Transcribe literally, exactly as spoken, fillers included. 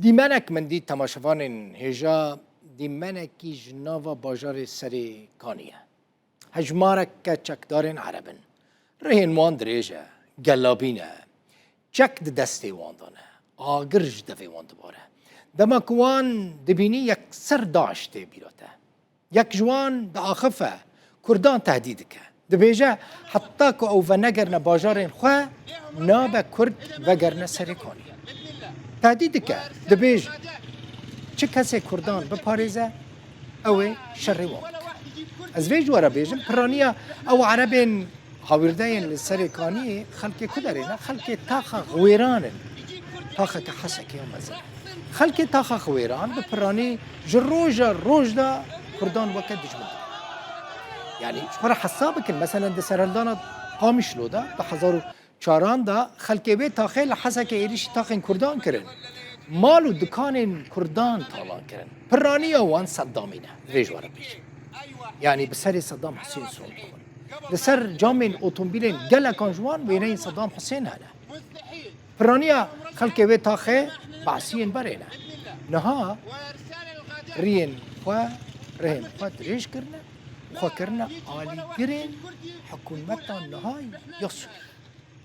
Dîmenek min dît temaşevanên hêja, dîmenekî ji nava bajarê Serê Kanî ye. Hejmareke çekdarên Ereb in. Rihên wan dirêj e, gelabî ne. Çek di destê wan de ne. Agir ji devê wan dibare. Dema ku wan dibînî, yekser DAIŞ tê bîra te. Yek ji wan diaxife, Kurdan tehdît dike. Dibêje, heta ku ew venegerine bajarên xwe, nabe Kurd vegerine Serê Kanî. Tehdît dike, dibêje, çi kesê Kurdan biparêze, ew ê şerê wan bike. Ez vê ji we re bêjim, piraniya ew Erebên hawîrdeyên li Serê Kaniyê xelkê ku derê ne, xelkê taxa Xwêran in. Taxeke Hesekê ya mezin. Xelkê taxa Xwêran bi piranî ji roja roj de Kurdan weke dijmin dibînin. Yanî ji xwe re hesab bikin, meselen di serhildana Qamişlo de, di hezar û çaran de xelkê wê taxê li Hesekê êrişî taxên Kurdan kirin. Mal û dikanên Kurdan talan kirin. Piraniya wan Seddamî ne. Vê ji we re bêjim. Yanî bi serê Seddam Husên sond dixwin. Li ser camên otomobîlên gelekan ji wan wêneyên Seddam Husên hene. Piraniya xelkê wê taxê Beesiyên berê ne. Niha riyên xwe, rihên xwe dirêj kirine û xwe kirine alîgirên hikûmeta niha ya Sûriyê.